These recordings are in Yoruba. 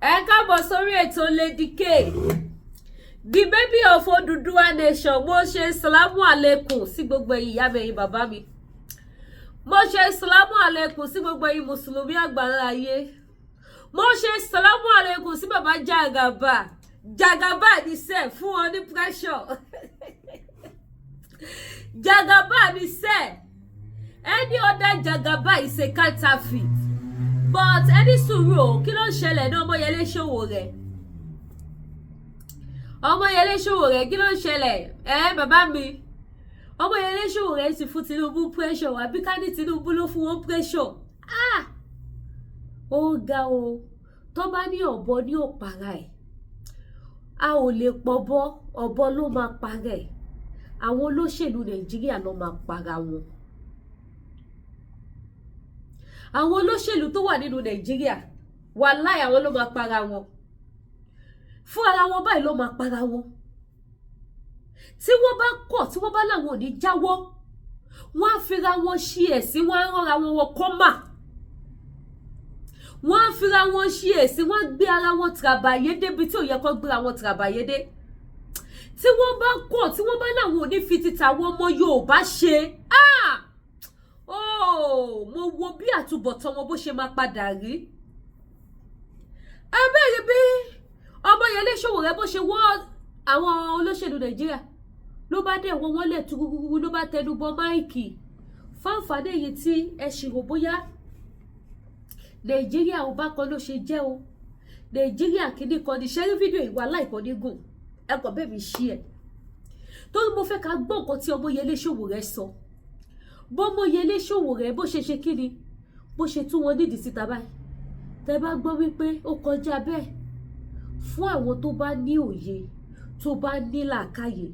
Ẹ káàbọ̀ sórí ètò Lady K, the baby of Oduduwa nation. Mo ṣe salamu aleikum sí gbogbo ẹ̀yin ìyá mi, ẹ̀yin bàbá mi. Mo ṣe salamu aleikum sí gbogbo ẹ̀yin mùsùlùmí àgbáńlá ayé. Mo ṣe salamu aleikum sí bàbá Jagaba. Jagaba ní sẹ fún wọn ní pressure. Jagaba ní sẹ, any other Jagaba is a counterfeit. But ẹni sùúrù o, kí ló ń ṣẹlẹ̀ ní? Ọmọyẹlé Sowore, Ọmọyẹlé Sowore, kí ló ń ṣẹlẹ̀? Ẹ bàbá mi, Ọmọyẹlé Sowore ti fún Tinubu pressure, àbí ká ní Tinubu ló fún wọn pressure? Ah, ó ga o. Tó bá ní ọ̀bọ ní òpàrà ẹ̀, a ò lè pọ̀bọ, ọ̀bọ ló máa para ẹ̀. Àwọn olóṣèlú Nàìjíríà ló máa para wọn. Àwọn olóṣèlú tó wà nínú Nàìjíríà, wàláì, àwọn ló máa para wọn fún ara wọn báyìí, ló máa para wọn. Tí wọ́n bá kọ̀, tí wọ́n bá láwọn ò ní jáwọ́, wọ́n á fira wọn ṣí ẹ̀sín, wọ́n á rọra wọn wọ coma. Wọ́n á fira wọn ṣí ẹ̀sín, wọ́n á gbé ara wọn tìràbàyé débi tí ò yẹ kó gbéra wọn tìràbàyé dé. Tí wọ́n bá kọ̀, tí wọ́n bá láwọn ò ní fi títa àwọn ọmọ Yorùbá ṣe, ah, oh, mo wo bí àtúbọ̀tán wọn bó ṣe máa padà rí. Abẹ́rẹ́ bí Ọmọyẹlé Sowore bó ṣe wọ́ àwọn olóṣèlú Nàìjíríà, ló bá dẹ̀ wọ́n wọ́n lẹ̀ túrúrú, ló bá tẹnu bọ mic. Fáǹfààní èyí tí ẹ ṣì rò bóyá Nàìjíríà ò bá kan ló ṣe jẹ́ o, Nàìjíríà kìíní kan ní ṣẹ́rí. Fídíò ìwà aláìkọ́ ní gùn, ẹ kàn bẹ́ẹ̀ mi ṣí ẹ̀ torí mo fẹ́ ká gbọ́ nǹkan tí Ọmọyẹlé Sowore sọ. Bọ́mọyẹlé Sowore bó ṣe ṣe kíni, bó ṣe tú wọn nídìí síta báyìí, tẹ bá gbọ́ wípé ó kọjá bẹ́ẹ̀. Fún àwọn tó bá ní òye, tó bá ní làákàyè,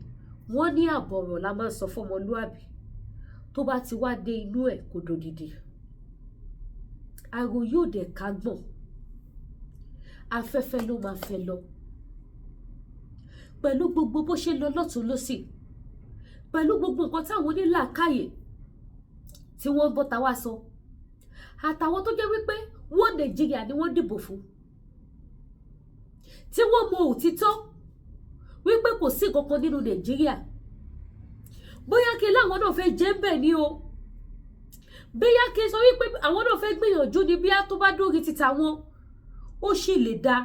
wọ́n ní àbọ̀rọ̀ la máa ń sọ fọmọlúàbí. Tó bá ti wá dé inú ẹ̀, kò dòdìdì, àrò yóò dẹ̀ kágbọ̀n, afẹ́fẹ́ ló máa fẹ́ lọ. Pẹ̀lú gbogbo bó ṣe lọ lọ́tún lọ́sì, pẹ̀lú gbogbo nǹkan táwọn onílàákàyè tí wọ́n ń bọ́ta wá sọ, àtàwọn tó jẹ́ wípé wọ́n Nàìjíríà ni wọ́n dìbò fún, tí wọ́n mọ òtítọ́ wípé kò sí kankan nínú Nàìjíríà, bóyá kí láwọn náà fẹ́ jẹ́ ń bẹ̀ ni o, bóyá kí n sọ wípé àwọn náà fẹ́ gbìyànjú ni, bí a tó bá dórí títa wọn, ó sì lè dáa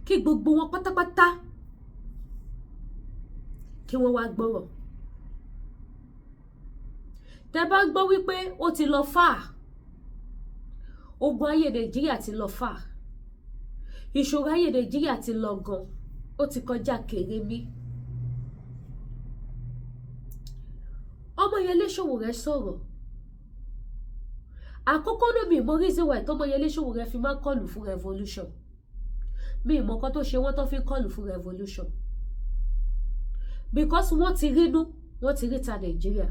kí gbogbo wọn pátápátá kí wọ́n wá gbọ́rọ̀. Tẹ́ bá gbọ́ wípé ó ti lọ fà, ogun ayé Nàìjíríà ti lọ fà, ìṣòro ayé Nàìjíríà ti lọ gan, ó ti kọjá kèrèmí. Ọmọyẹlé Sowore sọ̀rọ̀ àkọ́kọ́ náà. Mi mọ reason why tọmọyẹlé Sowore fi máa ń call fún revolution. Mi ì mọ nǹkan tó ṣe wọ́n tó fi ń call fún revolution, because wọ́n ti rínú, wọ́n ti ríta Nàìjíríà.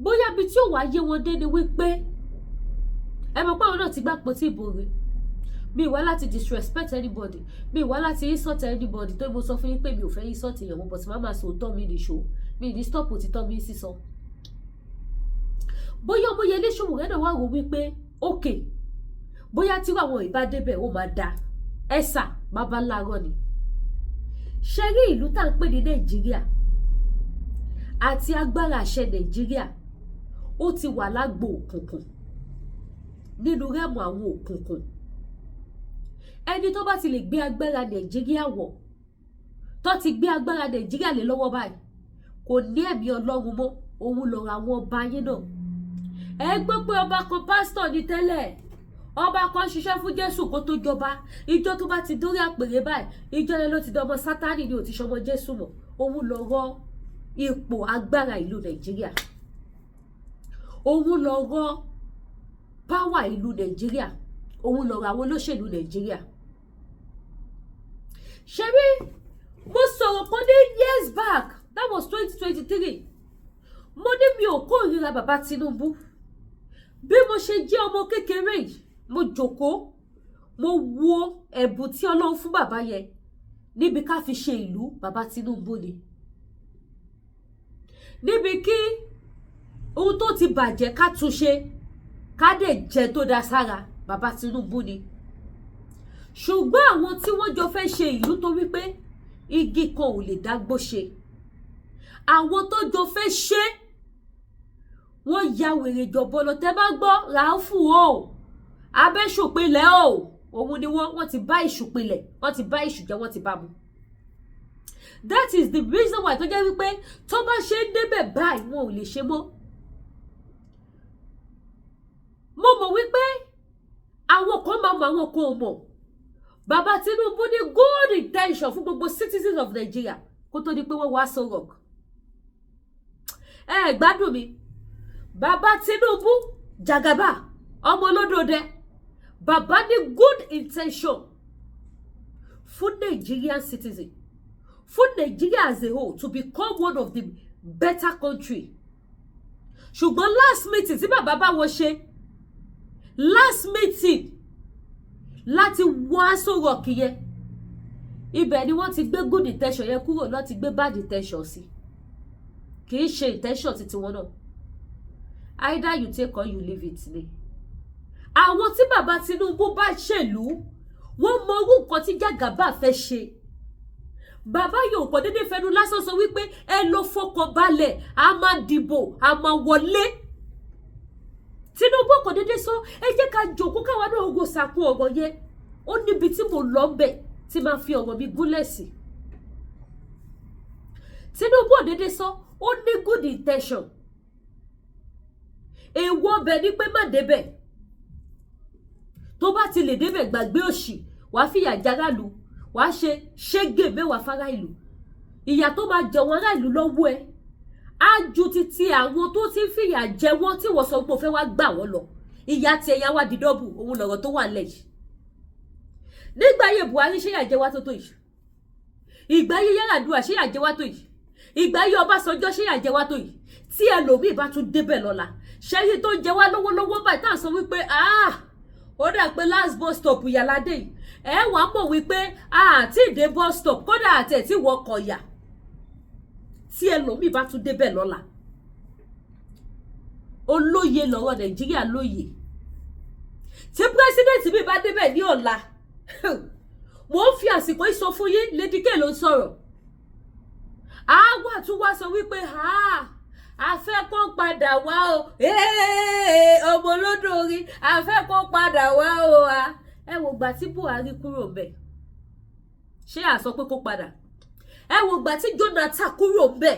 Bóyá ibi tí ò wá yé wọn dé ni wípé ẹ mọ̀ pé àwọn náà ti gbà pọ̀ tí ìbò rẹ̀. Mi wá láti disrespect anybody, mi wá láti insult anybody, tó mo sọ fún yín pé mi ò fẹ́ insult èèyàn mo, but má máa sọ òótọ́ mi nìṣó, mi ní stop òtítọ́ mi sísọ. Bóyá Ọmọyẹlé Sowore náà wá rò wípé ok, bóyá tí àwọn ìbá débẹ̀, ó máa da ẹ̀sà bàbá ńlá ni. Ṣe rí ìlú tá à ń pè ní Nàìjíríà àti agbára àṣẹ Nàìjíríà, ó ti wà lágbo òkùnkùn, nínú rẹ́mù àwọn òkùnkùn. Ẹni tó bá ti lè gbé agbára Nàìjíríà wọ̀, tó ti gbé agbára Nàìjíríà lé lọ́wọ́ báyìí, kò ní ẹ̀mí Ọlọ́run mọ́. Òun lọ̀rọ̀ àwọn ọba yín náà. Ẹ gbọ́ pé ọba kan, pásítọ̀ ní tẹ́lẹ̀, ọba kan ṣiṣẹ́ fún Jésù kó tó jọba. Ìjọ tó bá ti dórí àpèrè báyìí, ìjọ yẹn ló ti dọmọ Sátánì, ni ò ti ṣọmọ Jésù mọ́. Òun lọ̀rọ̀ ipò agbára ìlú Nàìjíríà, òun lọ̀rọ̀ power ìlú Nàìjíríà, òun lọ̀rọ̀ àwọn olóṣèlú Nàìjíríà. Ṣebí mo sọ̀rọ̀ kan ní years back, that was 2023. Mo ní mi ò kórìíra bàbá Tinubu. Bí mo ṣe jẹ́ ọmọ kékeré yìí, mo jókòó, mo wo ẹ̀bùn tí Ọlọ́run fún bàbá yẹn níbi ká fi ṣe ìlú. Bàbá Tinubu ni níbi kí ohun tó ti bàjẹ́ ká tún ṣe, ká Ká dẹ̀ jẹ tó da sára, bàbá Tinubu ni. Ṣùgbọ́n àwọn tí wọ́n jọ fẹ́ ṣe ìlú, tó wípé igi kan ò lè dágbó ṣe, àwọn tó jọ fẹ́ ṣe, wọ́n ya wèrè jọ̀bọ lọ. Tẹ́ bá gbọ́ Ràáfù o, abẹ́sùpilẹ̀ o, òun ni wọ́n ti bá ìṣùpilẹ̀, wọ́n ti bá ìṣù jẹ́, wọ́n ti bá mu. That is the reason why tó jẹ́ wípé tó bá ṣe ń débẹ̀ báyìí, wọn ò lè ṣe mọ́. Mo mọ̀ wípé àwọn kan máa mọ, àwọn kan ò mọ̀. Bàbá Tinubu ní good intention fún gbogbo citizens of Nigeria kó tó di pé wọ́n wá Aso Rock. Ẹ gbádùn mi. Bàbá Tinubu, Jagaba ọmọ olódòdẹ, bàbá ní good intention fún Nigerian citizen, fún Nigeria as a whole to become one of the better country. Ṣùgbọ́n last meeting tí bàbá bá wọn ṣe, last meeting láti wọ Aso Rock yẹn, ibẹ̀ ni wọ́n ti gbé good intention yẹn kúrò, lọ́ ti gbé bad intention sí. Kì í ṣe intention titi wọn náà. Either you take or you leave it ni. Àwọn tí bàbá Tinubu bá ṣèlú, wọ́n mọ irú nǹkan tí Jagaba fẹ́ ṣe. Bàbá yóò kọ́ déédéé fẹnu lásán sọ wípé ẹ lọ fọkàn balẹ̀, a máa dìbò, a máa wọlé. Tinubu kò déédéé sọ. Ẹ jẹ́ ká jòkó, káwa náà wo sàkún ọ̀rọ̀ yẹn. Ó níbi tí mo lọ ń bẹ̀ tí máa fi ọ̀rọ̀ mi gúnlẹ̀ sí. Tinubu ò déédéé sọ. Ó ní good intention. Èèwọ̀ ọbẹ̀ ni pé má débẹ̀. Tó bá ti lè débẹ̀, gbàgbé òṣì, wàá fìyà járáàlú, wàá ṣe ṣégè mẹ́wàá fara ìlú. Ìyà tó máa jẹ wọn ará ìlú lọ́wọ́ ẹ á ju titi àwọn tó ti ń fìyà jẹ wọ́n tí wọ́n sọ pé o fẹ́ wá gbà wọ́n lọ. Ìyà tí ẹ̀yà wá di double. Òun lọ̀rọ̀ tó wà nílẹ̀ yìí. Nígbà ayé Buhari, ṣé yà jẹ wá tó tó yìí? Ìgbà ayé Yar'Adua, ṣé yà jẹ wá tó yìí? Ìgbà ayé Ọbásanjọ́, ṣé yà jẹ wá tó yìí? Tí ẹlòmíì bá tún débẹ̀ lọ́la, ṣẹ́yìn tó ń jẹ wá lọ́wọ́lọ́wọ́ báyìí tá à ń sọ wípé, ah, ó dà pé last bus stop yàládé yìí, ẹ wàá mọ̀ wípé àti ìdè bus stop, kódà àti ẹ̀ tí wọ́n kọ̀ yà. Tí ẹlòmíì bá tún débẹ̀ lọ́la, olóye lọ́rọ̀ Nàìjíríà lóye. Tí president mi bá débẹ̀ ní ọ̀la, mo ń fi àsìkò yìí sọ fún yín, Lady K ló ń sọ̀rọ̀. Àwa tún wá sọ wípé a fẹ́ kó padà wá o, ọmọ olódò orí, a fẹ́ kó padà wá o. Ẹ wò gbà tí Buhari kúrò mbẹ̀, ṣé à sọ pé kó padà? Ẹ wò gbà tí Jonathan kúrò mbẹ̀,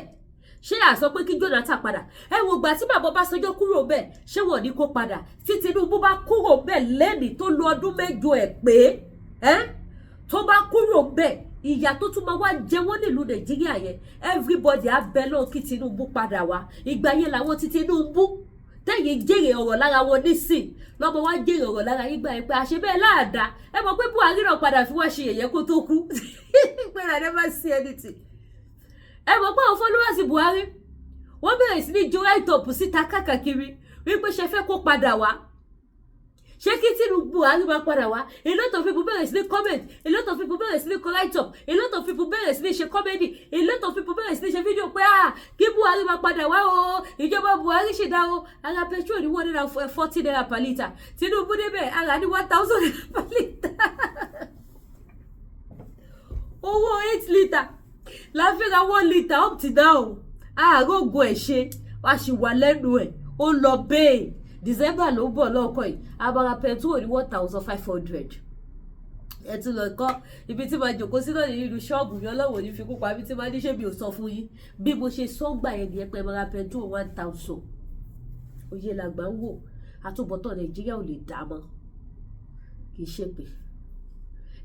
ṣé à sọ pé kí Jonathan padà? Ẹ wò gbà tí bàbá Ọbásanjọ́ kúrò mbẹ̀, ṣé wọ́n ní kó padà? Tí Tinubu bá kúrò mbẹ̀ lẹ́nìí, tó lo ọdún 8 ẹ̀ pé ẹ́, tó bá kúrò mbẹ̀, ìyà tó tún máa wá jẹ wọ́n nílùú Nàìjíríà yẹn, everybody á bẹ náà kí Tinubu padà wá. Ìgbà yẹn làwọn tí Tinubu tẹ̀yìn jèrè ọ̀rọ̀ lára wọn nísìn lọ́mọ wá jèrè ọ̀rọ̀ lára yín gbà yẹn pé àṣẹ bẹ́ẹ̀ láàdá. Ẹ mọ̀ pé Buhari náà padà fi wá ṣe yẹ̀yẹ́ kó tó kú, pé I never see anything. Ẹ mọ̀ pé àwọn followers Buhari, wọ́n bẹ̀rẹ̀ sí ní jó write up síta káàkiri wípé ṣe fẹ́ kó padà wá, ṣé kí Tinubu, Buhari máa padà wá? A lot of people bẹ̀rẹ̀ sí ní comment, a lot of people bẹ̀rẹ̀ sí ní write up, a lot of people bẹ̀rẹ̀ sí ní ṣe comedy, a lot of people bẹ̀rẹ̀ sí ní ṣe fídíò pé, ah, kí Buhari máa padà wá o, ìjọba Buhari ṣì dá o. Ara petrol ní ₦140 per litre. Tinubu débẹ̀, ara ní ₦1,000 per litre. Owó 8 litre la fi ra 1 litre up to now. Àárò ògùn ẹ̀ ṣe wá sì wà lẹ́nu ẹ̀, ó lọ bẹ́ẹ̀. December ló ń bọ̀ lọ́kọ̀ yìí, abara petrol ní 1,500. Ẹ tún lọ kọ́ ibi tí màá jòkó sí náà nínú ṣọ́ọ̀bù mi. Ọlọ́wọ́ ní fi kú pa mí tí màá ní ṣé mi ò sọ fún yín bí mo ṣe sọ́ngbà yẹn nìyẹn pé mara petrol 1,000. Oyè làgbà ń wò. Àtúbọ̀tán Nàìjíríà ò lè dá mọ́, kì í ṣe pé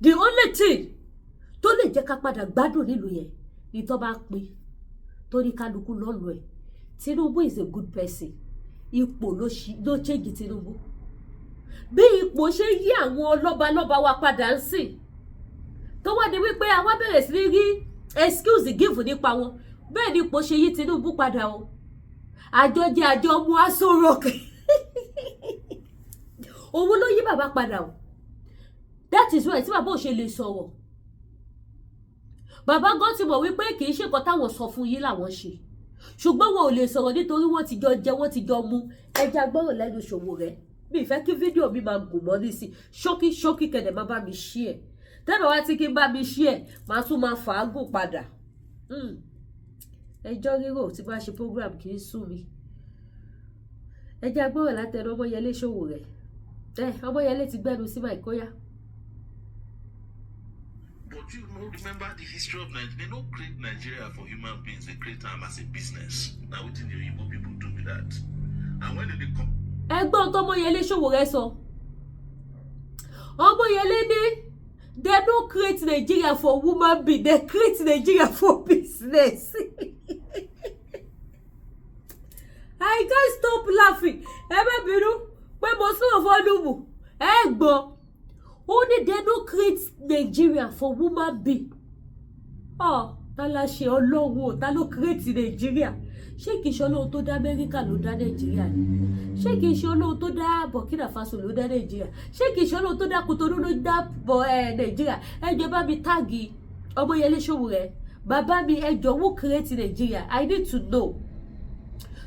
the only thing tó lè jẹ́ ká padà gbádùn nílùú yẹn ni tó bá pín tó ní kálukú lọ́lù ẹ̀. Tinubu is a good person. Ipò ló change Tinubu. Bí ipò ṣe yí àwọn lọ́balọ́ba wa padà ń sìn, tó wá di wípé àwa bẹ̀rẹ̀ sí ní rí excuse give nípa wọn, bẹ́ẹ̀ ni ipò ṣe yí Tinubu padà o. Àjọ jẹ àjọ mú Aso Rock, òun ló yí bàbá padà o. That is why tí bàbá ò ṣe lè sọ̀rọ̀. Bàbá gan ti mọ̀ wípé kì í ṣe nǹkan táwọn sọ fún yín làwọn ṣe, ṣùgbọ́n wọn ò lè sọ̀rọ̀ nítorí wọ́n ti jọ jẹ, wọ́n ti jọ mu. Ẹja gbọ́rọ̀ lẹ́nu ṣòwò rẹ̀. Mi fẹ́ kí fídíò mi máa gùn mọ́ nísìn. Ṣókí ṣókí kẹ̀dẹ̀ máa bá mi share. Tẹ́lẹ̀ wá tí kí n bá mi share, màá tún máa fàágùn padà. Ẹjọ́ rírò tí bá ṣe program kì í sú mi. Ẹ jẹ́ agbọ́rọ̀ látẹnu Ọmọyẹlé Sowore. Ẹ Ọmọyẹlé ti gbẹ́nu sí Máìkóyá. But you no remember the history of Nigeria. They no create Nigeria for human beings. They create am as a business. Now wetin the Oyibo people do be that. And when they come. Ẹgbọ́n tọmọyẹlé Sowore sọ. Ọmọyẹlé ní they no create Nigeria for human being, they create Nigeria for business. I can't stop laughing. Ẹ má bínú pé mo sọ̀rọ̀ volume. Ẹ gbọ́, ó ní they no create Nigeria for human being. Ọ ta la ṣe Ọlọ́run o? Ta ló create Nigeria? Ṣé kìí ṣe Ọlọ́run tó dá Amẹ́ríkà ló dá Nàìjíríà ni? Ṣé kìí ṣe Ọlọ́run tó dá Burkina Faso ló dá Nàìjíríà? Ṣé kìí ṣe Ọlọ́run tó dá Kotonu ló dá Nàìjíríà? Ẹ jọ̀ọ́, bá mi tag Ọmọyẹlé Sowore. Bàbá mi, ẹ jọ̀ọ́, who create Nigeria? I need to know.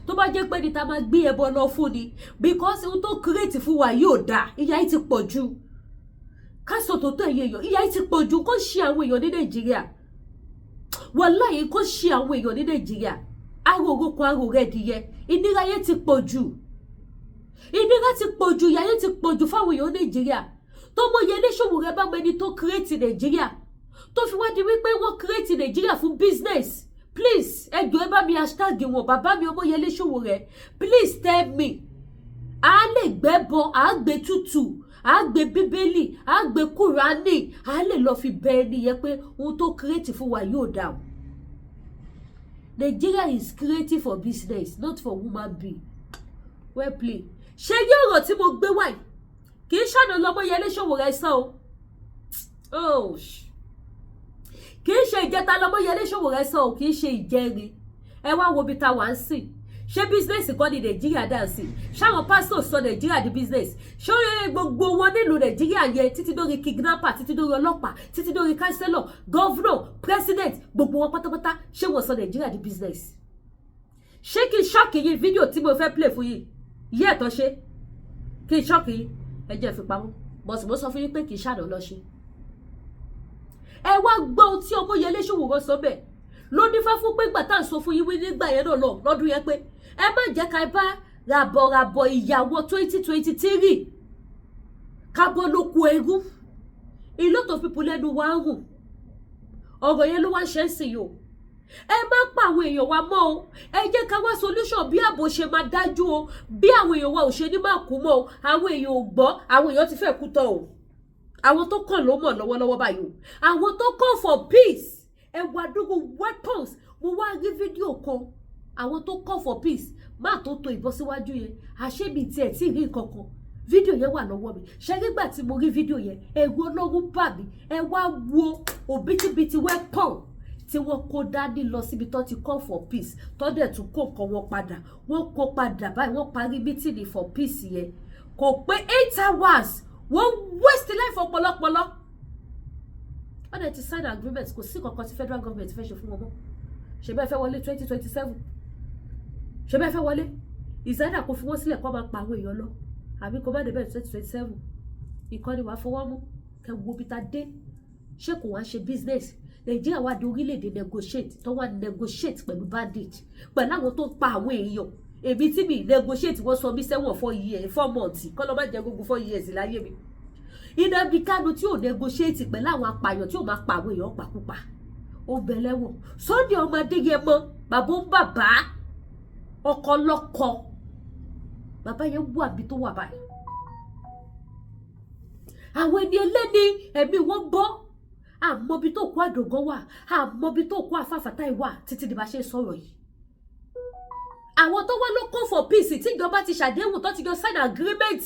Tó bá jẹ́ pé ní ta máa gbé ẹbọ lọ fún ni, because ohun tó create fún wa yóò dáa. Ìyà yìí ti pọ̀ jù. Ká sọ tòótọ́, ẹ̀yẹ èèyàn, ìyà yìí ti pọ̀ jù. Kó ṣe àwọn èèyàn ní Nàìjíríà, wàláhì, kó ṣe àwọn èèyàn ní Nàìjíríà. Aró orókun aró rẹ̀ dìyẹ. Ìnira yẹn ti pọ̀ jù, ìnira ti pọ̀ jù, ìyà yẹn ti pọ̀ jù fáwọn èèyàn Nàìjíríà. Tó Ọmọyẹlé Sowore bá mọ ẹni tó create Nàìjíríà, tó fi wá di wípé wọ́n create Nàìjíríà fún business, please, ẹ jọ̀ọ́, ẹ bá mi hashtag wọn. Bàbá mi Ọmọyẹlé Sowore, please tell me. A lè gbẹ́bọ, à á gbé tútù, à á gbé Bíbélì, à á gbé Kúránì, à á lè lọ fi bẹ ẹni yẹn pé ohun tó create fún wa yóò dà o. Nigeria is creative for business, not for human being. Well play. Ṣé yí ọ̀rọ̀ tí mo gbé wáyìí, kì í ṣàná lọ́mọyẹlé Sowore sọ o. Oh, kì í ṣe ìjẹta lọ́mọyẹlé Sowore sọ o, kì í ṣe ìjẹrin. Ẹ wá wo ibi tá wà ń sìn. Ṣé business kọ́ ni Nàìjíríà dà sí? Ṣáwọn pásítọ̀ sọ Nàìjíríà di business? Ṣé gbogbo wọn nílùú Nàìjíríà yẹn, títí dórí kidnapper, títí dórí ọlọ́pàá, títí dórí councillor, governor, president, gbogbo wọn pátápátá, ṣé wọ́n sọ Nàìjíríà di business? Ṣé kí n shock yín? Fídíò tí mo fẹ́ play fún yín yí ẹ̀tọ́, ṣe kí n shock yín? Ẹ jẹ́ fi pamọ́ bọ́sì. Mo sọ fún yín pé kì í ṣàdán lọ ṣe. Ẹ wá gbọ́ ohun tí Ọmọyẹlé Sowore sọ bẹ́ẹ̀ ló dífá fún pé gbà tá à ń sọ fún yín wí nígbà yẹn náà lọ lọ́dún yẹn pé ẹ má jẹ́ ká bá ràbọ̀ràbọ̀ ìyàwó 2023 kábọ́ ló kú ẹrú. A lot of people lẹ́nu wa ń rùn. Ọ̀rọ̀ yẹn ló wá ń ṣe é sìn yìí o. Ẹ má pa àwọn èèyàn wa mọ́ o. Ẹ jẹ́ ká wá solution bí ààbò ṣe máa dájú o, bí àwọn èèyàn wa ò ṣe ní máa kú mọ́ o. Àwọn èèyàn ò gbọ́. Àwọn èèyàn ti fẹ́ kú tán o. Àwọn tó kàn ló mọ̀ lọ́wọ́lọ́wọ́ báyìí o. Àwọn tó kàn for peace, ẹ wá dúró weapons. Mo wá rí fídíò kan, àwọn tó kàn for peace má tó to ìbọn síwájú yẹn. Àṣé mi tiẹ̀ tí ì rí nǹkan kan. Fídíò yẹn wà lọ́wọ́ mi. Ṣe nígbà tí mo rí fídíò yẹn, ẹ̀rù Ọlọ́run bà mí. Ẹ wá wo òbítíbitì weapon tí wọ́n kó dání lọ síbi tó ti call for peace, tó dẹ̀ tún kó nǹkan wọn padà. Wọ́n kó padà báyìí, wọ́n parí meeting for peace yẹn, kò pé 8 hours, wọ́n waste life ọ̀pọ̀lọpọ̀lọ. Wọ́n dẹ̀ ti sign agreement. Kò sí kankan tí federal government fẹ́ ṣe fún wọn mọ́. Ṣe bẹ́ẹ̀ fẹ́ wọlé 2027? Ṣe bẹ́ẹ̀ fẹ́ wọlé? Ìsáyà kò fi wọ́n sílẹ̀ kó máa pa àwọn èèyàn lọ, àbí kó má débẹ̀ 2027? Ìkọ́ni wàá fọwọ́ mú kẹ́ wo bí ta dé. Ṣé kò wá ṣe business? Nàìjíríà wá di orílẹ̀-èdè negotiate, tó wá negotiate pẹ̀lú bandit, pẹ̀lú àwọn tó ń pa àwọn èèyàn. Èmi tí mi negotiate, wọ́n sọ mí sẹ́wọ̀n 4 years 4 months. Kọ́ ló má jẹ́ gbogbo 4 years láyé mi. Nnamdi Kanu tí ò negotiate pẹ̀lú àwọn apààyàn, tí ò máa pa àwọn èèyàn pàkúpà, ó bẹ lẹ́wọ̀n. Sunday ọmọ Adéyẹmọ, bàbá ń bàbá ọkọ lọ́kọ, bàbá yẹn wà bí tó wà báyìí. Àwọn ẹni ẹlẹ́ni, ẹ̀mí wọn bọ́. Àmọ́bi tó kó àdògán wà, àmọ́bi tó kó àfàfàtà ìwà títí di bá ṣe sọ̀rọ̀ yìí. Àwọn tó wá ló call for peace, tíjọba ti ṣàdéhùn, tó ti jọ sign agreement,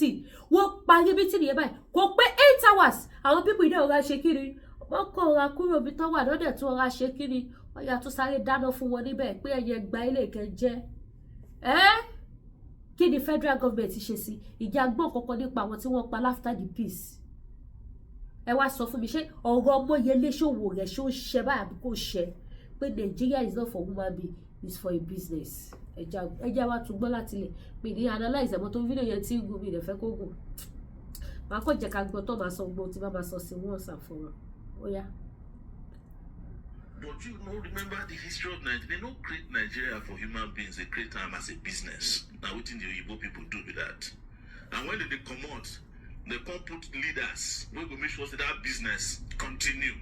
wọ́n parí meeting yẹn báyìí, kò pé 8 hours, àwọn people ilé ọ̀rá ṣe kiri, wọ́n kọ̀ ọ̀rá kúrò bí tó wà lọ́dẹ̀ tó ọ̀rá ṣe kiri, wọ́n yà tún sáré dáná fún wọn níbẹ̀ pé ẹ̀yẹ gba ilé ìkẹjẹ́ ẹ́. Kí ni federal government ṣe sí ìjà? Gbọ́n kankan nípa àwọn tí wọ́n pa after the peace? Ẹ wá sọ fún mi, ṣé ọ̀rọ̀ Ọmọyẹlé Sowore, ṣó ń ṣe báyìí àbí kò ṣe pé Nigeria is not for human being, it's for a business? Ẹja wa tún gbọ́ láti lẹ̀ mi ní analyze ẹ̀mọ́ tó fídíò yẹn tí ń gùn, mi lè fẹ́ kó gùn. Màá kàn jẹ́ ká gbọ́ tó máa sọ gbọ́ tí bá máa sọ sí once and for all. Ó yá. But you no remember the history of Nigeria. They no create Nigeria for human beings. They create am as a business. Na wetin the Oyibo people do be that. And when they comot, they come put leaders wey go make sure say that business continue.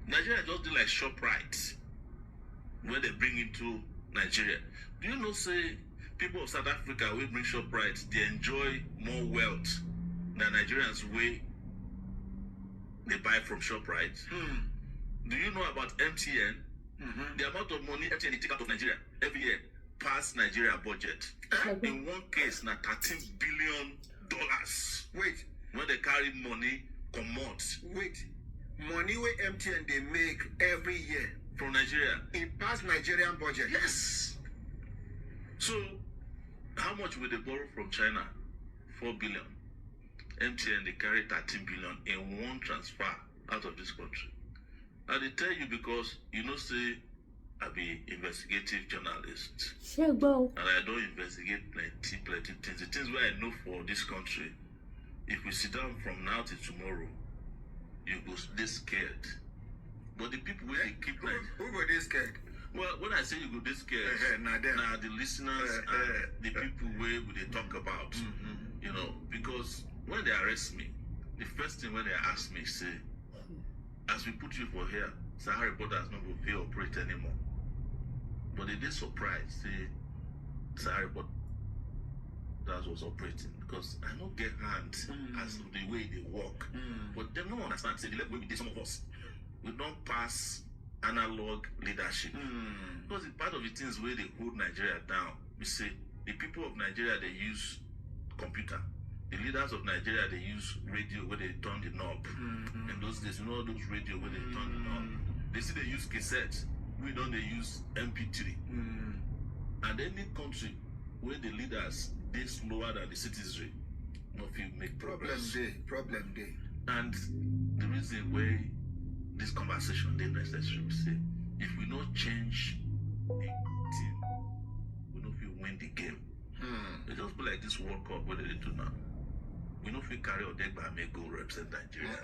Nigeria just dey like Shoprite wey they bring into Nigeria. Do you know say people of South Africa wey bring Shoprite dey enjoy more wealth than Nigerians wey dey buy from Shoprite? Hmm. Do you know about MTN? Mm-hmm. The amount of money MTN dey take out of Nigeria every year pass Nigeria budget. In one case, na $13 billion. Wait, When they carry money comot wait. Money wey MTN dey make every year, from Nigeria. e pass Nigerian budget. Yes. So, how much will they borrow from China? 4 billion. MTN dey carry 13 billion in one transfer out of this country. I dey tell you because you know say I be investigative journalist. Ṣé ẹ gbọ́ o? And I don investigate plenty plenty things. The things wey I know for this country, if we sit down from now till tomorrow, you go dey scared. But the people wey dey keep Who go dey scared? Well, when I say you go dey scared, Na them. na the listeners and the people wey we dey talk about, because when they arrest me, the first thing wey they ask me say, as we put you for here, Sahara Reporters no go fit operate anymore. But they dey surprised say Sahara Reporters was operating because I no get hand as to the way they work. But dem no understand say the level wey we dey, some of us, we don pass analog leadership. Because the part of the things wey dey hold Nigeria down be say the people of Nigeria dey use computer. The leaders of Nigeria dey use radio wey dey turn the knob. In those days, you know those radio wey dey turn the knob. They still dey use cassette. We don dey use MP3. And any country wey the leaders dey slower than the citizenry no fit make Problem progress. dey, problem dey. And the reason why this conversation dey necessary be say if we no change the team, we no fit win the game. E just be like this World Cup wey dem dey do now. We no fit carry Odegbami go represent Nigeria.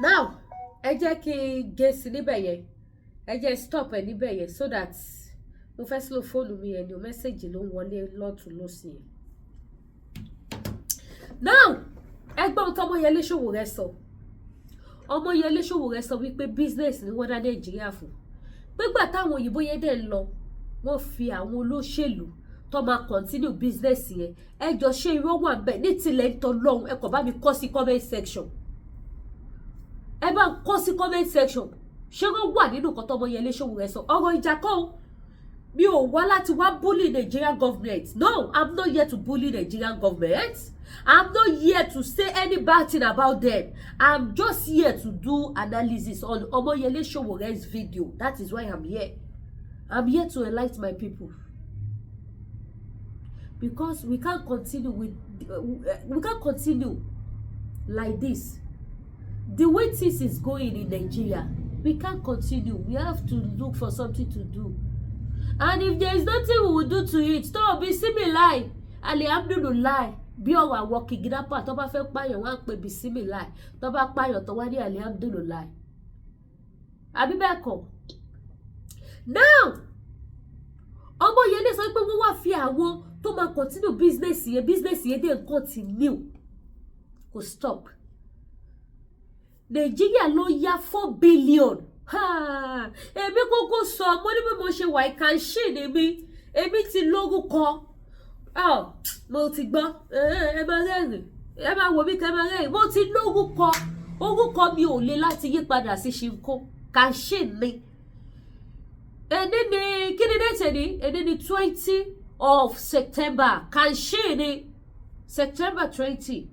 Now, ẹ jẹ́ kí n gé sí níbẹ̀ yẹn, ẹ jẹ́ stop ẹ níbẹ̀ yẹn so that mo fẹ́ slow fóònù mi yẹn ni o. Message ló ń wọlé lọ́tún lọ́sì yẹn. Now, ẹ gbọ́ ohun tọ́mọyẹlé Sowore sọ. Ọmọyẹlé Sowore sọ wípé business ni wọ́n dá Nàìjíríà fún, pégbà táwọn òyìnbó yẹn dẹ̀ ń lọ, wọ́n fi àwọn olóṣèlú tó máa continue business yẹn. Ẹ jọ, ṣé irọ́ wà bẹ́ẹ̀ ní tilẹ̀ ń tọ́ lọ́hùn? Ẹ kàn bá mi kọ sí comment section, ẹ bá ń kọ sí comment section, ṣé wọ́n wà nínú nǹkan tọ́mọyẹlé Sowore sọ? Ọ̀rọ̀ ìjà kọ́ o. Mi ò wá láti wá bully Nigerian government. No, I'm not here to bully Nigerian government. I'm not here to say any bad thing about them. I'm just here to do analysis on Omoyele Sowore's video. That is why I'm here. I'm here to enlighten my people because we can't continue like this. The way things is going in Nigeria, we can't continue. We have to look for something to do, and if there is nothing we will do to it, tó bí símìláì, alihamdulilayi. Bí ọ̀rọ̀ àwọn kidnapper tó bá fẹ́ pààyàn, wọ́n á pè bisimilahi. Tó bá pààyàn tó wá ní alihamdulilayi, àbí bẹ́ẹ̀ kọ́? Now, Ọmọyẹlé sọ pé wọ́n wá fi àwọn tó máa continue business yẹn. Business yẹn dẹ̀ continue, kò stop. Nàìjíríà ló yá 4 billion. Èmi kúkú sọ, mo ní bí mo ṣe wà, ìkànṣí ni mi, èmi ti lórúkọ. Mo ti gbọ́, ẹ máa rẹ́rìn, ẹ máa wò mí kẹ́ máa rẹ́rìn. Mo ti lórúkọ, orúkọ mi ò le láti yí padà sí ṣinko kànṣí ni. Èní ni kí ni date ní? Èní ni 20 of September. Kànṣí ni September 20,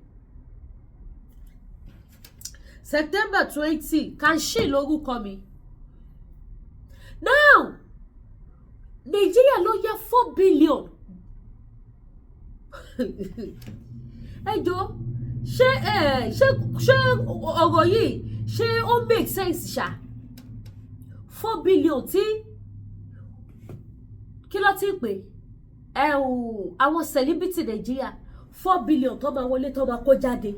September 20. Kànṣí lórúkọ mi. Now, Nàìjíríà ló yá 4 billion. Ẹ jọ, ṣé ẹ ṣé ọ̀rọ̀ yìí, ṣé ó make sense ṣá? 4 billion tí Kí ló ti ń pè ẹ ò, àwọn celebrity Nàìjíríà, 4 billion tó máa wọlé, tó máa kó jáde,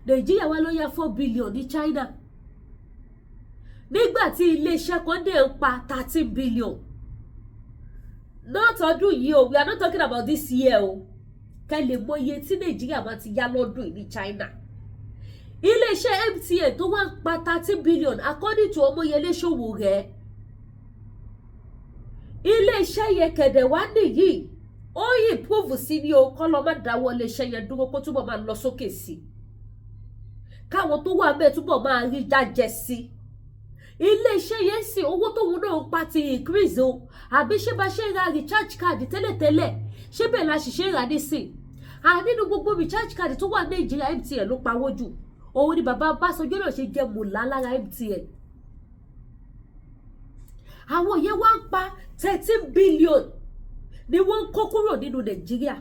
Nàìjíríà wá ló yá 4 billion ní China, nígbà tí iléeṣẹ́ kan dẹ̀ ń pa 13 billion. Not ọdún yìí o, we are not talking about this year o. Kẹ́ lè mọ iye tí Nàìjíríà máa ti yá lọ́dún yìí ní China. Iléeṣẹ́ MTN tó wá ń pa 13 billion, according to Ọmọyẹlé Sowore, iléeṣẹ́ yẹn kẹ̀dẹ̀ wá nìyí, ó improve sí ní o. Kọ́ lọ́ má dáwọ́ iléeṣẹ́ yẹn dúró, kó túbọ̀ máa lọ sókè sí, káwọn tó wà bẹ́ẹ̀ túbọ̀ máa rí jájẹ sí. Iléeṣẹ́ yẹn sì, owó tóun náà ń pa ti increase o. Àbí ṣé bá ṣe ra recharge card tẹ́lẹ̀tẹ́lẹ̀, ṣé bẹ́ẹ̀ la sì ṣe rà nísìn? À nínú gbogbo recharge card tó wà Nàìjíríà, MTN ló pawó jù. Òun ni bàbá Ọbásanjọ́ náà ṣe jẹ́ mùlá lára MTN. Àwọn yẹn wá ń pa 13 billion ni wọ́n ń kó kúrò nínú Nàìjíríà.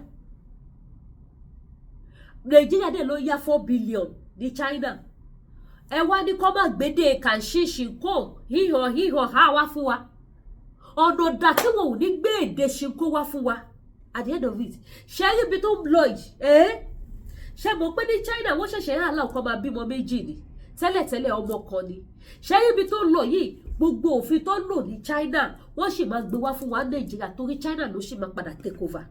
Nàìjíríà dẹ̀ ló yá 4 billion ní China. Ẹ wá ní kọ́ máa gbédè kàṣíṣì kó híhàn híhàn há wá fún wa. Ọ̀nà ọ̀dà tí wọn ò ní gbé èdè ṣinkó wá fún wa at the end of it? Ṣe rí ibi tó ń lọ yìí? Ẹ́ ṣe mọ̀ pé ní China, wọ́n ṣẹ̀ṣẹ̀ ń àlà ọkọ̀ máa bímọ méjì ni, tẹ́lẹ̀tẹ́lẹ̀ ọmọ kan ni. Ṣe rí ibi tó ń lọ yìí? Gbogbo òfin tó ń lò ní China, wọ́n sì máa gbé wá fún wa Nàìjíríà, torí China ló sì máa padà take over.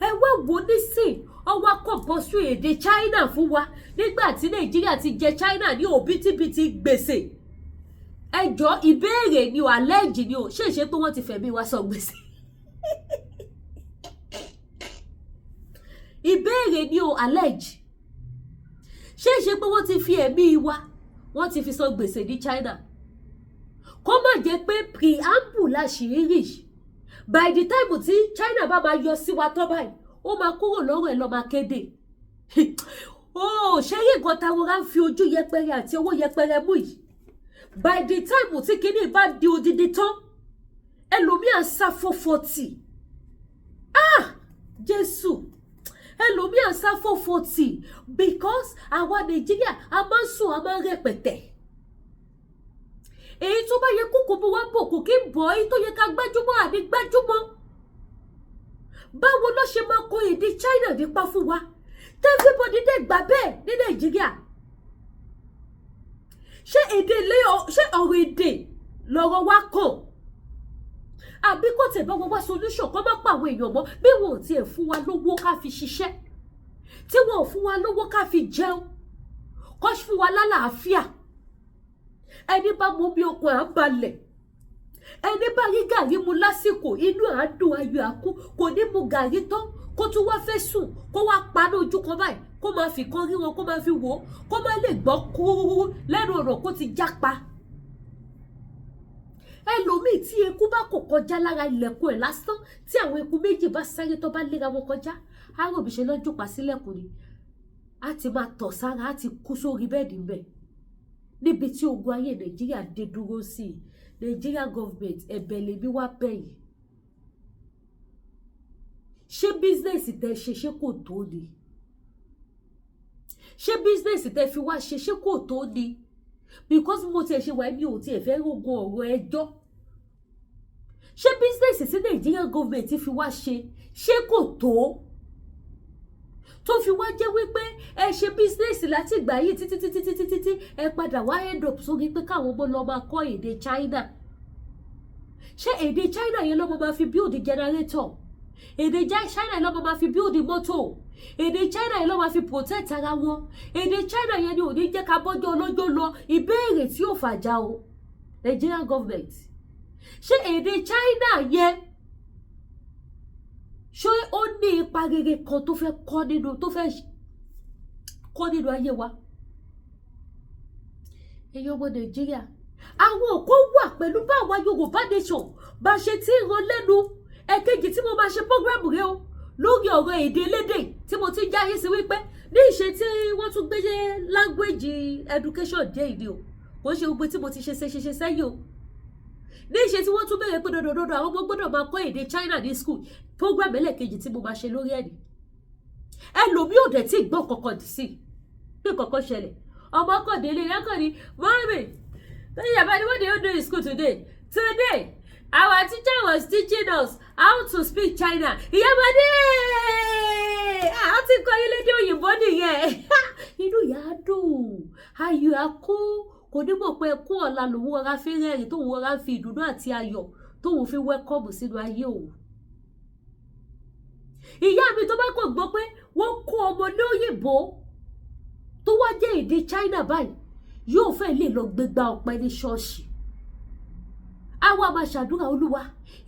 Ẹ wá wo nísìn, ọwọ́ compulsory èdè China fún wa, nígbà tí Nàìjíríà ti jẹ China ní òbítíbitì gbèsè. Ẹjọ́, ìbéèrè ni o, àlẹ́jì ni o, ṣé ìṣe pé wọ́n ti fẹ̀mí wa sọ gbèsè? Ìbéèrè ni o, àlẹ́jì, ṣé ìṣe pé wọ́n ti fi ẹ̀mí wa, wọ́n ti fi san gbèsè ní China? Kó má jẹ́ pé preamble la ṣì ń rí. By the time tí China bá máa yọ sí wa tọ́ báyìí, ó máa kúrò lọ́rùn ẹ̀ lọ́ máa kéde ó. Ṣé rí nǹkan táwọn ará ń fi ojú yẹpẹrẹ àti owó yẹpẹrẹ mú yìí? By the time tí kinní bá di odidi tán, ẹlòmíà sá 440. Ah, Jésù! Ẹlòmíà sá 440, because àwa Nàìjíríà, a máa ń sùn, a máa ń rẹpẹtẹ. Èyí tó bá yẹ kókò bó wá bò, kò kí ń bọ̀. Èyí tó yẹ ká gbájúmọ́, àní gbájúmọ́. Báwo ló ṣe máa kọ èdè China nípa fún wa, everybody dẹ̀ gbà bẹ́ẹ̀ ní Nàìjíríà? Ṣé èdè ilé, ṣé ọ̀rọ̀ èdè lọ̀rọ̀ wa kàn? Àbí kò tẹ̀ bá wọn wá solution, kó má pa àwọn èèyàn mọ́? Bí wọn ò tiẹ̀ fún wa lówó ká fi ṣiṣẹ́, tí wọn ò fún wa lówó ká fi jẹun, kó fún wa lálàáfíà. Ẹni bá mú mi, ọkàn à ń balẹ̀. Ẹni bá rí gàrí mu lásìkò, inú à ń dùn, ayọ̀ àkú. Kò ní mu gàrí tán, kó tún wá fẹ́ sùn, kó wá paná ojú kan báyìí, kó máa fi kan rí wọn, kó máa fi wò ó, kó má lè gbọ́ kúrú lẹ́nu ọ̀rọ̀, kó ti jápa. Ẹlòmíì, tí eku bá kò kọjá lára ilẹ̀kùn ẹ̀ lásán, tí àwọn eku méjì bá sáré, tó bá léra wọn kọjá, á rò bí ṣe lọ́jọ́ pa sílẹ̀kùn ni, á ti máa tọ̀ sára, á ti kú sórí bẹ́ẹ̀dì ńbẹ̀. Níbi tí ogun ayé Nàìjíríà dé dúró sí i, Nàìjíríà government, ẹ̀bẹ̀ lèmi wá bẹ̀ yìí. Ṣé business tẹ ṣe, ṣé kò tó ni? Ṣé business tẹ fi wá ṣe, ṣé kò tó ni? Because mo tiẹ̀ ṣe wà, mi ò tiẹ̀ fẹ́ rogun ọ̀rọ̀ ẹjọ́. Ṣé business tí Nigerian government fi wá ṣe, ṣé kò tó, tó fi wá jẹ́ wípé ẹ ṣe business láti ìgbà yìí títí títí títí títí, ẹ padà wá end up sórí pé káwọn ọmọ lọ máa kọ́ èdè China? Ṣé èdè China yẹn lọ́mọ máa fi build generator? Èdè China yẹn lọ́mọ máa fi build mọ́tò? Èdè China yẹn ló máa fi protect ara wọn? Èdè China yẹn ni ò ní jẹ́ ká bọ́jọ́ ọlọ́jọ́ lọ? Ìbéèrè tí ò fàjà o, Nigerian government. Ṣé èdè China yẹn, ṣé ó ní ipa rere kan tó fẹ́ kọ́ nínú ayé wa? Ẹ̀yin ọmọ Nàìjíríà, àwọn kan wà pẹ̀lú báwa Yorùbá nation bá ṣe tí ń ran lẹ́nu. Ẹ̀kejì tí mo máa ṣe program rẹ o lórí ọ̀rọ̀ èdè elédè tí mo ti ń jáyé sí, wípé ní ìṣe tí wọ́n tún gbé language education dé ìdí o, kò ń ṣe gbogbo tí mo ti ṣe ṣe ṣe ṣe sẹ́yìn o. Ní ìṣe tí wọ́n tún bẹ̀rẹ̀ pé dandandandan, àwọn ọmọ gbọ́dọ̀ máa kọ́ èdè China ní school, program ẹlẹ́ẹ̀kejì tí mo máa ṣe lórí ẹ̀ ní. Ẹlòmíì ò dẹ̀ tí gbọ́ kankan dì sí pé kankan ṣẹlẹ̀. Ọmọ kan délé yẹn kàn ní, "Mommy," tóyìn yàrá ni, "What do you do in school today?" "Today Our teacher was teaching us how to speak China. Ìyá máa ní, "Àwọn ti kọ́ yín lédè òyìnbó nìyẹn." Inú ìyá á dùn, ayọ̀ á kún. Kò ní mọ̀ pé ẹkún ọ̀la lòun ọ̀rá fi rẹ́rìn, tóun ọ̀rá fi ìdùnnú àti ayọ̀ tóun fi welcome sínú ayé òun. Ìyá mi tó bá kàn gbọ́ pé wọ́n kó ọmọ ní òyìnbó tó wá jẹ́ èdè China báyìí, yóò fẹ́ lè lọ gbégbá ọpẹ́ ní ṣọ́ọ̀ṣì. Àwa máa ṣàdúrà, "Olúwa,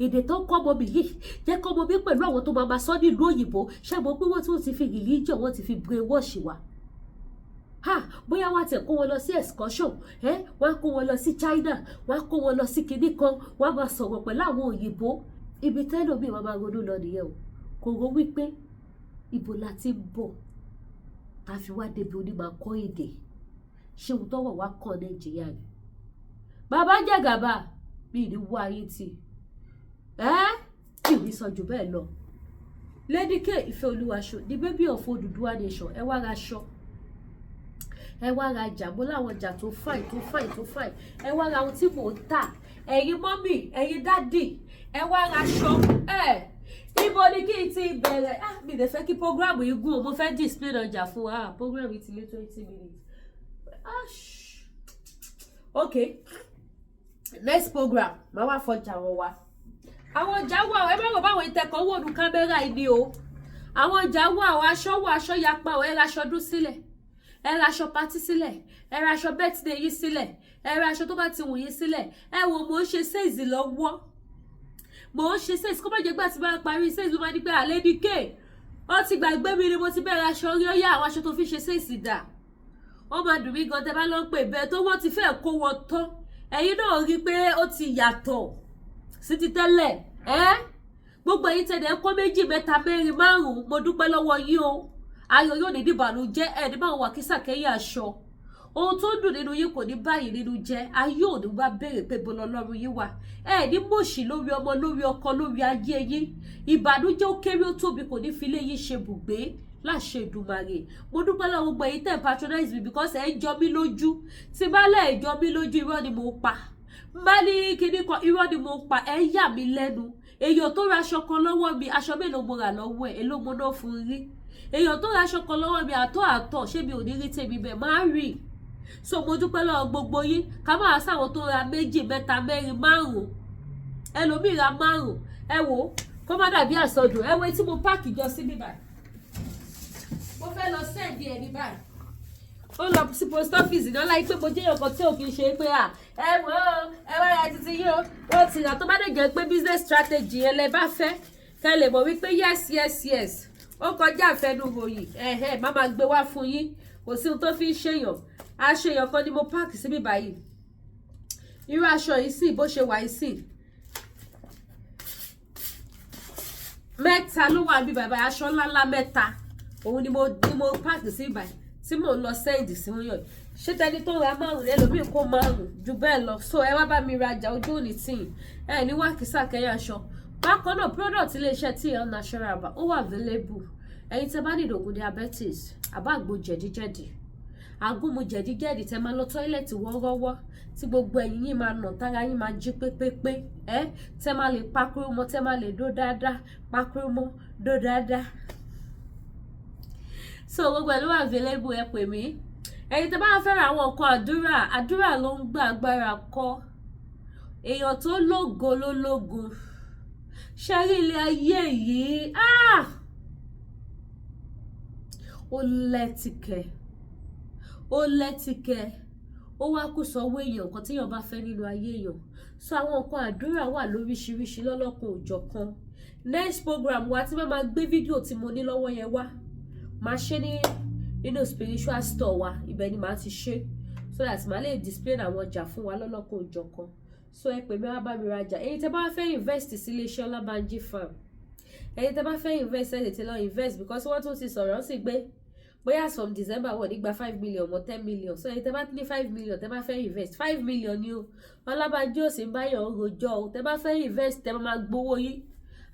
èdè tó ń kọ́ ọmọ mi yìí, jẹ́ kọ́ ọmọ mi pẹ̀lú àwọn tó máa ma sọ nílùú òyìnbó." Ṣé mo pé wọ́n tí wọ́n ti fi religion, wọ́n ti fi brainwash wa? Ha, bóyá wọ́n á tẹ̀ kó wọn lọ sí excursion ẹ, wọ́n á kó wọn lọ sí China, wọ́n á kó wọn lọ sí kinní kan, wọ́n á máa sọ̀rọ̀ pẹ̀lú àwọn òyìnbó. Ibi tẹ́lòmíì máa máa ronú lọ nìyẹn o. Kò rò wípé ibo la ti ń bọ̀ tá a fi wá débi onímọ̀ kọ́ èdè. Ṣé ohun tọ́wọ̀ wá kàn Nàìjíríà ni? Bàbá jẹ̀gàbà mi ní wá ayé tì ẹ́ kì í sọ jù bẹ́ẹ̀ lọ. Lady K Ìfẹ́ Olúwaṣọ, the baby of Odùduwà nation. Ẹ wá ra aṣọ, ẹ wá ra ọjà. Mo láwọn ọjà tó fine, tó fine, tó fine. Ẹ wá ra ohun tí mò ń tà. Ẹ̀yin mummy, ẹ̀yin daddy, ẹ wá ra aṣọ. Ẹ ibo ni kí n ti bẹ̀rẹ̀? Ah, mi lè fẹ́ kí program yìí gùn o. Mo fẹ́ display ọjà fún wa. Ah, program yìí ti lé 20 minutes. Ah, okay, next program, màá wá fọjà wọn wá. Àwọn ọjà wà. Ẹ má rò báwọn ìtẹ̀kọ̀ wò nu kámẹ́rà yìí ni o. Àwọn ọjà wà o. Aṣọ wà, aṣọ yapa o. Ẹ ra aṣọ ọdún sílẹ̀, ẹ ra aṣọ party sílẹ̀, ẹ ra aṣọ birthday yín sílẹ̀, ẹ ra aṣọ tó bá ti wù yín sílẹ̀. Ẹ wo, mò ń ṣe sales lọ́wọ́, mò ń ṣe sales. Kó má jẹ́ gbà tí bá parí sales, ló máa ní pé àlẹ́ ní ké ó ti gbàgbé mi ni mo ti bẹ̀rẹ̀ aṣọ rí. Ó yá, àwọn aṣọ tó fi ṣe sales dà? Ó máa dùn mí gan tẹ́ bá lọ ń pè bẹ́ẹ̀ tó wọ́n ti fẹ́ kó wọn tán. Ẹ̀yin náà rí i pé ó ti yàtọ̀ sí ti tẹ́lẹ̀. Ẹ́ gbogbo ẹ̀yin tẹ̀lé kó méjì, mẹ́ta, mẹ́rin, márùn-ún, mo dúpẹ́ lọ́wọ́ yín o. Ayọ̀ yóò ní dìbànújẹ́ ẹ̀ ní báwọn wà kísà kẹ́yìn aṣọ. Ohun tó ń dùn nínú yín kò ní báyìí nínú jẹ́. Ayé ò ní wá béèrè pé bọ́lá Ọlọ́run yín wà. Ẹ ní mọ̀ṣì lórí ọmọ, lórí ọkọ, lórí ayé yín. Ìbànújẹ́ ó kéré, ó tóbi, kò ní fi ilé yín ṣe bùgbé láṣẹ Èdùmàrè. Mo dúpẹ́ lọ́wọ́ gbogbo ẹ̀yin tẹ́ patronize me, because ẹ̀ ń jọ mí lójú. Tí bá lẹ̀ jọ mí lójú, irọ́ ni mo pa. Bá ní kíní kan, irọ́ ni mo pa. Ẹ̀ ń yà mí lẹ́nu. Èèyàn tó ra aṣọ kan lọ́wọ́ mi, aṣọ mélòó mo rà lọ́wọ́ ẹ̀? Èló mo ná fún rí? Èèyàn tó ra aṣọ kan lọ́wọ́ mi, àtọ́ àtọ̀, ṣé mi ò ní rí tèmi bẹ́ẹ̀ máa rí? So mo dúpẹ́ lọ́wọ́ gbogbo yín. Ká máa sáwọn tó ra méjì, mẹ́ta, mẹ́rin, márùn-ún. Ẹlòmíì ra márùn-ún. Ẹ wò ó, kó má dàbí àsọdùn. Ẹ wo tí mo pack jọ sí bíbáyìí, mo fẹ́ lọ send ẹ̀ ní báyìí. Ó lọ sí post office náà láì pé mo jẹ́ ọkọ̀ tí ò kì í ṣe pé à ẹ wò ó, ẹ wá ra títí yìí o. Wọ́n ti rà. Tó bá dẹ̀ jẹ́ pé business strategy yẹn lẹ bá fẹ́, kẹ́ lè mọ̀ wípé yes, ó kọjá àfẹnuròyìn. Ẹ̀hẹ́, má máa gbé wá fún yín. Kò sí ohun tó fi ń ṣèyàn. Aṣọ èèyàn kan ni mo pack síbí báyìí. Irú aṣọ yìí sì, bó ṣe wà yìí sì, mẹ́ta ló wà bí bàbá. Aṣọ ńláńlá mẹ́ta òun ni mo pack sí báyìí tí mò ń lọ send sí wọn yàn. Ṣé tẹni tó ra márùn, ẹlòmíì kó márùn jù bẹ́ẹ̀ lọ. So ẹ wá bá mi rajà, ojú òní tì í. Ẹ ní wákìsà kẹyà aṣọ. Bákan náà, product iléeṣẹ́ TL Natural Herbal ó wà available. Ẹ̀yin tẹ́ bá ní ìdògùn diabetes, àbá àgbo jẹ̀díjẹ̀dí, agúnmu jẹ̀díjẹ̀dí, tẹ́ máa lọ toilet wọ́ọ́rọ́wọ́, tí gbogbo ẹ̀yìn yín máa nà, tára yín máa jí pépépé, ẹ tẹ́ máa lè pakúrú mọ́, tẹ́ máa lè dó dáadáa, pakúrú mọ́, dó dáadáa. So gbogbo ẹ̀ ló wà available. Ẹ pè mí. Ẹ̀yin tẹ́ bá fẹ́ràn àwọn nǹkan àdúrà, àdúrà ló ń gbà, agbára kọ́. Èèyàn tó lógo ló lógun. Ṣe rí ilé ayé yìí, ah! Ó lẹ́tìkẹ́, ó lẹ́tìkẹ́. Ó wá kú sọ́wọ́ èèyàn, nǹkan téèyàn bá fẹ́ nínú ayé èèyàn. So àwọn nǹkan àdúrà wà lóríṣiríṣi, lọ́lọ́kan òjọ̀kan. Next program wa, tí wọ́n máa gbé fídíò tí mo ní lọ́wọ́ yẹn wá, máa ṣe ní nínú spiritual store wa. Ibẹ̀ ni màá ti ṣe, so that màá lè display àwọn ọjà fún wa lọ́lọ́kan òjọ̀kan. So ẹ pè mí, wá bá mi rajà. Ẹ̀yin tẹ́ bá fẹ́ invest sí iléeṣẹ́ Ọlábànjí Farm, ẹ̀yin tẹ́ bá fẹ́ invest, ẹ tètè lọ invest, because wọ́n tún ti sọ̀rọ̀ sí pé bóyá from December, wọ́n ní gba 5 million mọ́ 10 million. So ẹ̀yin tẹ́ bá ní 5 million, tẹ́ bá fẹ́ invest, 5 million ni o. Ọlábànjí ò sì ń báyọ̀ rojọ́ o. Tẹ́ bá fẹ́ invest, tẹ́ bá máa gbowó yín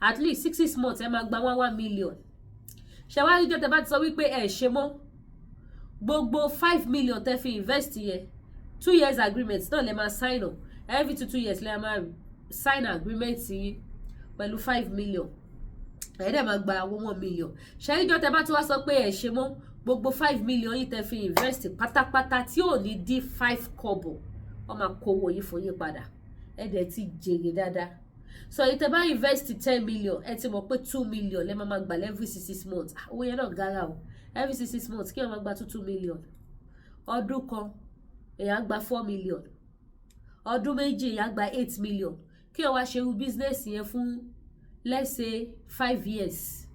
at least six six months, ẹ máa gba one one million. Ṣàwárí jọ tẹ́ bá ti sọ wípé ẹ ṣe mọ́, gbogbo 5 million tẹ́ fi invest yẹn, 2 years agreement náà lè máa sign on. Every two two years lè máa Sign agreement yín pẹ̀lú 5 million, ẹ̀ dẹ̀ máa gba 1 million. Ṣẹ́yìnjọ́ tẹ bá ti wá sọ pé ẹ̀ ṣe mọ́, gbogbo 5 million yìí tẹ fi invest pátápátá, tí ò ní dí 5 kọ́bọ̀, wọ́n máa kówó yín fún yín padà. Ẹ̀ dẹ̀ ti jèrè dáadáa. So èyí tẹ bá invest 10 million, ẹ ti mọ̀ pé 2 million lẹ́ máa gbà every six six months. Ah, owó yẹn náà gara o. Every six six months, kí wọ́n máa gba 2 2 million. Ọdún kan, èèyàn gba 4 million. Ọdún 2, èèyàn gba 8 million. Kí wọ́n wá ṣe irú business yẹn fún, let's say, 5 years.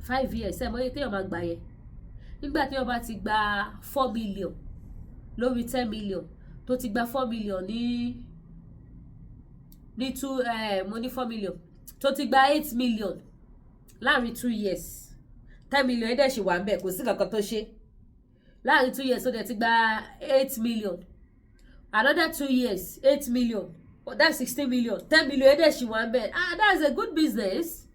5 years, ẹ mọ̀ iye téèyàn máa gbà yẹn. Nígbà téèyàn bá ti gba 4 million lórí 10 million, tó ti gba 4 million ní two, mo ní 4 million, tó ti gba 8 million láàrin 2 years, 10 million ẹ̀ dẹ̀ ṣì wà ń bẹ̀, kò sí kankan tó ṣe. Láàrin 2 years, ó dẹ̀ ti gba 8 million. Another 2 years, 8 million. Oh, that's 16 million. 10 million ẹ̀ dẹ̀ ṣì wà ń bẹ̀. Ah, that's a good business.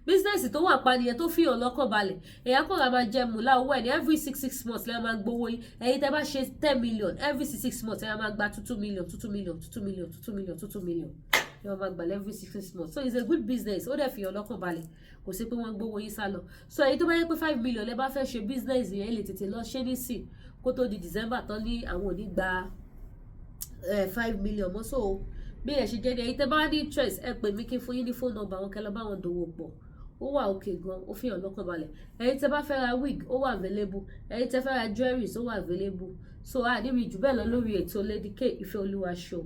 Business tó wà pa nìyẹn, tó fìyàn lọ́kàn balẹ̀. Èèyàn kò rà máa jẹ mùlá owó ẹ̀ ní every six six months lẹ́yìn máa gbowó yín. Ẹ̀yin tẹ́ bá ṣe 10 million, every six six months ẹ̀ máa gba 2 2 million, 2 2 million, 2 2 million, 2 2 million, 2 2 million ẹ̀ máa gbà every six six months. So it's a good business. Ó dẹ̀ fìyàn lọ́kàn balẹ̀, kò sí pé wọ́n gbowó yín sá lọ. So èyí tó bá yẹ pé 5 million lẹ bá fẹ́ ṣe business yẹn, lè tètè lọ ṣe nísìn kó tó di December tán ní àwọn ò ní gba 5 million mọ́. So bí ẹ ṣe jẹ́ ní, ẹ̀yin tẹ́ bá ní interest, ẹ pè mí kí n fún yín ní phone number wọn, kẹ́ lọ bá wọn dòwò pọ̀. Ó wà òkè gan, ó fi hàn lọ́kàn balẹ̀. Ẹ̀yin tẹ́ bá fẹ́ ra wig, ó wà available. Ẹ̀yin tẹ́ fẹ́ ra jewelries, ó wà available. So a níbi jù bẹ́ẹ̀ lọ lórí ètò Lady K Ìfẹ́ Olúwa show,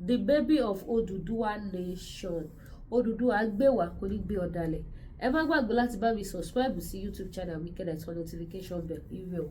the baby of Odùduwà nation. Odùduwà gbé wá, kò ní gbé ọ̀dàlẹ̀. Ẹ má gbàgbé láti bá mi subscribe sí YouTube channel mi, kẹ́ ẹ turn notification bell. Ire o.